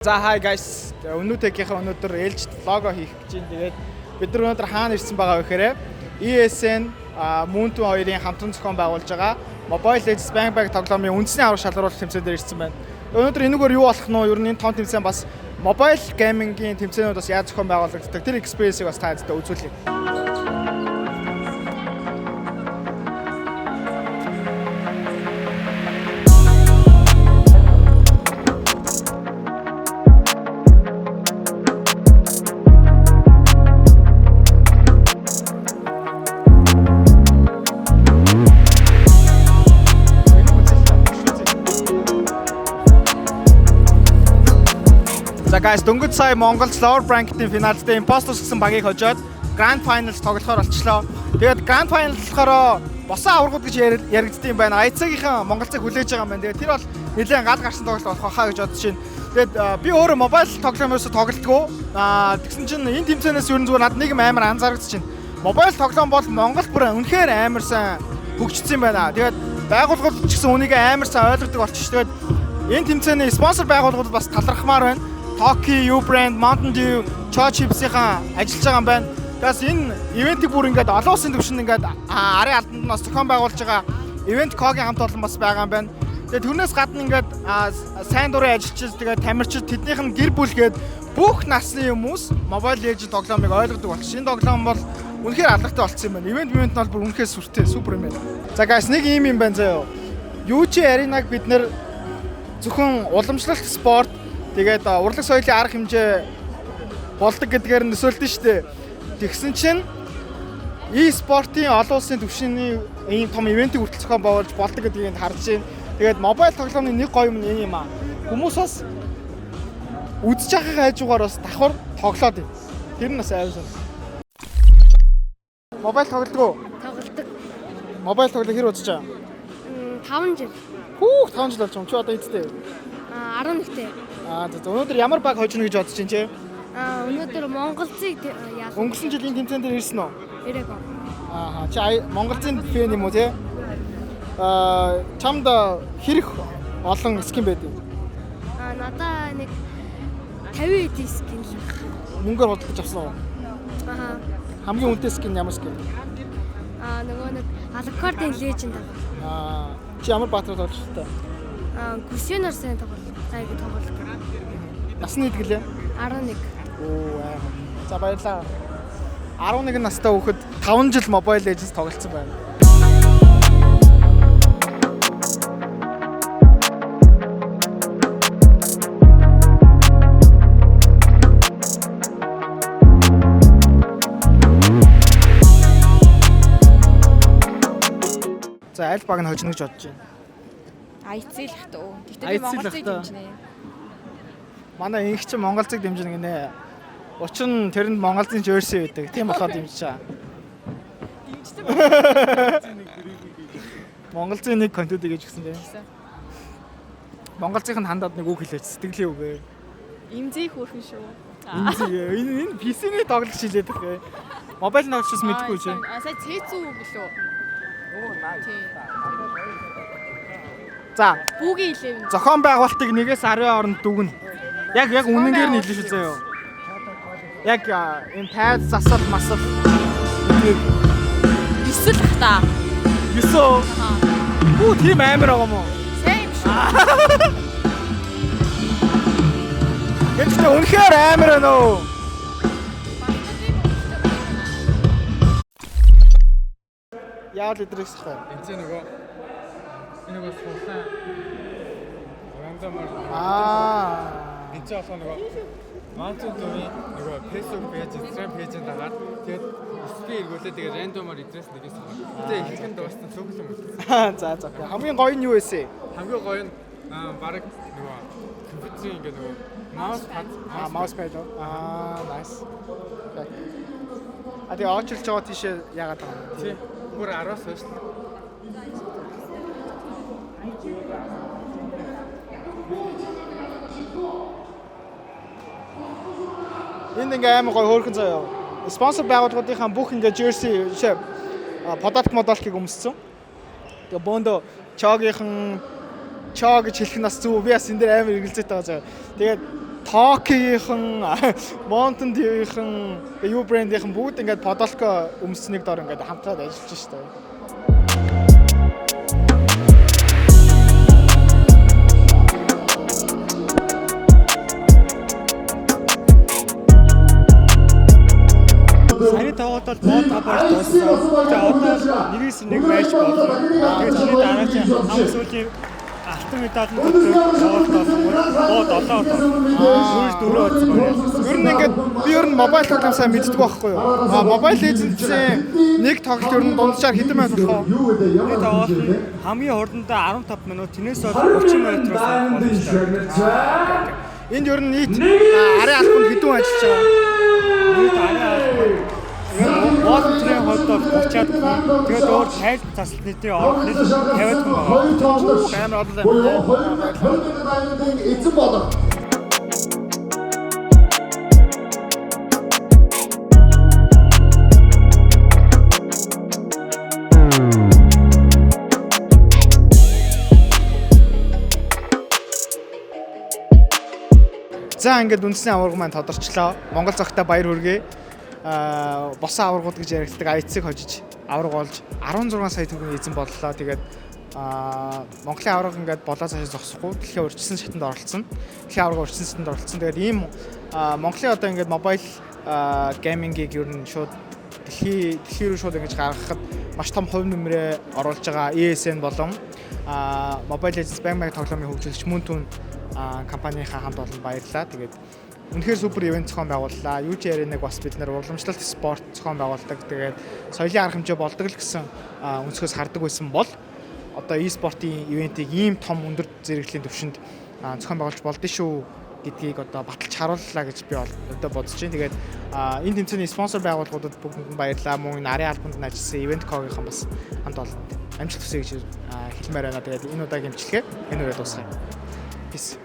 За, hi guys. Өнөөдрийнхээ өнөөдөр ээлжит vlog оо хийх гэж байна. Тэгээд бид нар өнөөдөр хаана ирсэн байгаа вэ гэхээр ESN Moonton хоёрын хамтран зохион байгуулж байгаа Mobile Legends Bang Bang тоглоомын үндэсний авраг шалгаруулах тэмцээн дээр ирсэн байна. Өнөөдөр энэгээр юу болох нь вэ? Ер нь энэ том тэмцээн бас mobile gaming-ийн тэмцээнүүд бас яаж зохион байгуулагддаг тэр experience-ийг бас та бүхэндээ үзүүлье. За guys, дөнгөж сая Монгол Lower Bracket-ийн финалд Imposters гэсэн багийг хожоод Grand Finals тоглохоор болчлоо. Тэгээд Grand Finals болохоор босон аваргууд гэж яригддаг юм байна. IHC-ийн Монголцыг хүлээж байгаа юм байна. Тэгээд тэр бол нэлээд гал гарсан тоглолт болох хаа гэж бодож байна. Тэгээд би өөрөө mobile тоглоом ерөөсө тоглодгоо. Тэгсэн чинь энэ тэмцээнээс ер нь зүгээр надад нэг юм амар анзаарэгдэж байна. Mobile тоглоом бол Монгол бүр үнэхээр амар сайн хөгжсөн юм байна. Тэгээд байгууллагууд ч гэсэн үнийг амар сайн ойлгодог болчих. Тэгээд энэ тэмцээний спонсор байгууллагууд бас талархмаар байна. Toki, U Brand, Mountain Dew, Cho Chips-ийн ажиллаж байгаа юм байна. Тэгээс энэ event ийг бүр ингээд олон улсын түвшинд ингээд арын албанд нь бас зохион байгуулж байгаа Event Co-гийн хамт олон бас байгаа юм байна. Тэгээд тэрнээс гадна ингээд сайн дурын ажилчид, тэгээд тамирчид, тэднийх нь гэр бүл гээд бүх насны хүмүүс Mobile Legends тоглоомыг ойлгодог болчих. Энэ тоглоом бол үнэхээр алдартай болчихсон юм байна. Event event нь бол бүр үнэхээр сүртэй, супер юм байна. За guys, нэг ийм юм байна заяа. UG Arena-г бид нэр зөвхөн уламжлалт спорт, тэгээд урлаг соёлын арга хэмжээ болдог гэдгээр нь төсөөлдөн шүү дээ. Тэгсэн чинь e-спортын олон улсын түвшний ийм том event ийг хүртэл зохион байгуулж болдог гэдгийг энд харж байна. Тэгээд mobile тоглоомны нэг гоё юм нь энэ юм аа. Хүмүүс бас үзэж байхын хажуугаар бас давхар тоглоод байна. Тэр нь бас аим сан. Mobile тоглодог уу? Тоглодог. Mobile тоглох хэр удаж байгаа? 5 жил. Хүүх, 5 жил болж байгаа юм. Чи одоо эцтэй. 11-тэй. За, өнөөдөр ямар баг хожино гэж бодож байна чи? Өнөөдөр Монголцыг яасан. Өнгөрсөн жилийн тэмцээн дээр ирсэн үү? Ирээгүй. Аа, чи Монголын fan юм уу те? Чамд хэрэг олон skin байдаг? Надаа нэг 50 эд skin л байх. Мөнгөөр худалдаж авсан уу? Аа. Хамгийн үнэтэй skin ямар skin? Нөгөө нэг Alucard-ын Legend байгаа. Чи ямар баатар тоглож та? Гүсэнээр сайн тоглол. Айгу тоглолт. Насны хэд гэлээ? 11. Оо, амар. За, баярлалаа. 11 настай хүүхэд 5 жил Mobile Legends тоглолцсон байна. За, аль баг нь хожино гэж бодож байна? IHC л хат өө. Гэхдээ би IHC л Монголцыг ах таа. дэмжинэ. Манай инх чинь Монголцыг дэмжинэ гинэ. Учир нь тэрэнд Монголын jersey байдаг. Тийм болохоор дэмжиж байгаа. Дэмждэг. Монголын нэг контент гэж гисэн тийм. Гэсэн. Монголын хандаад нэг үг хэлээч, сэтгэлийн үг ээ. Имзээ хөөрхөн шүү. Энэ энэ энэ PC-ний тоглогч хэлээд байгаа. Mobile тоглогчс мэдгүй чи. Сая цэцүү билүү? Оо, nice. За, Бүгийн 11. зохион байгуулалтыг 1-ээс 10 хооронд дүгнэ. Яг үнэнгээр нь хэлнэ шүү заяа. Яг энэ тайз засал масал эдгээр 9 л ах та. 9. Хүү, тийм амар байгаа мó. Сайн юм шүү. Гэхдээ үнэхээр амар байна уу? Яавал идрээс хаа. Энд чинь нөгөө энэ нөгөө сулсан рандомор энэ чинь болохоор нөгөө Mountain Dew-ийн нөгөө Facebook page, Instagram page-ийн дагаад тэгээд SP эргүүлээ, тэгээд random оор эдрээс нэгээс сонгоо. Тэгээд ихэнх нь дууссан, цөөхөн юм үлдсэн. За. Хамгийн гоё нь юу вэ? Хамгийн гоё нь баг нөгөө компьютерийн ингээ нөгөө mouse pad. Mouse pad. Nice. Okay. Тэгээ оочилж байгаа тийшээ яагаад байгаа юм? Тий. Бүр 10-аас хойш л. Энд ингээ амар гоё хөөрхөн заяа. Спонсор байгууллагуудынхаа бүх ингээ jersey шээ подарок модалкийг өмссөн. Тэгээ бөөндөө чогийнхан, чоо гэж хэлэх нь бас зөв. Би бас энэ дээр амар эргэлзээтэй байгаа заяа. Тэгээд Токигийн, Mountain Dew-ийн, U brand-ийн бүгд ингээд подолко өмснийг дор ингээд хамтраад ажиллаж штэ. Саяны тоглолт бол боо таваар дууссан. Тэгээ одоо нэгээс нэг байж болно. Тэгээ тэрний дараа чинь хамгийн сүүлийн алтан медаль нь тоглолт болсон. Боо 7 болсон. Сүүл 4 болсон байна. Ер нь ингээд би ер нь mobile тоглоом сайн мэддэг байхгүй юу? А Mobile Legends-ийн нэг тоглолт ер нь дунджаар хэдэн минут болох вэ? Нэг тоглолт нь хамгийн хурдандаа 15 минут, тэрнээс бол 30 минут руу боломжтой. Энд ер нь нийт арын албанд хэдэн хүн ажиллаж байгаа? Нийт арын албанд волонтерын хувьд бол 30-аад хүн. Тэгээд өөр тайлбар засалт нийтийн орох нийт 50-аад хүн байгаа. Амар олон юм. Эзэн болох. За, ингээд үндэсний аварга маань тодорчлоо. Монгол цогтой баяр хүргэе. Босон аваргууд гэж яригддаг IHC-г хожиж аварга болж 16 сая төгрөгийн эзэн боллоо. Тэгээд Монголын аварга ингээд болоо цаашаа зогсохгүй дэлхийн урьдчилсан шатанд оролцсон. Дэлхийн аварга урьдчилсан шатанд оролцсон. Тэгээд ийм Монголын одоо ингээд mobile gaming-ийг ер нь шууд дэлхий рүү шууд ингэж гаргахад маш том хувь нэмрээ оруулж байгаа ESN болон Mobile Legends Bang Bang тоглоомын хөгжүүлэгч Moonton компанийнхаа хамт олонд баярлалаа. Тэгээд үнэхээр супер event зохион байгууллаа. UG Arena-г бас бид нэр уламжлалт спорт зохион байгуулдаг. Тэгээд соёлын арга хэмжээ болдог л гэсэн өнцгөөс хардаг байсан бол одоо e-спортын event ийг ийм том өндөр зэрэглэлийн түвшинд зохион байгуулж болдсон шүү гэдгийг одоо баталж харууллаа гэж би одоо бодож байна. Тэгээд энэ тэмцээний спонсор байгууллагуудад бүгдэнд нь баярлалаа. Мөн энэ арын албанд нь ажилласан Event Co-гийнхан бас хамт олонд амжилт хүсье гэж хэлмээр байна. Тэгээд энэ удаагийн бичлэгээ энэ үрээ дуусгая. Peace.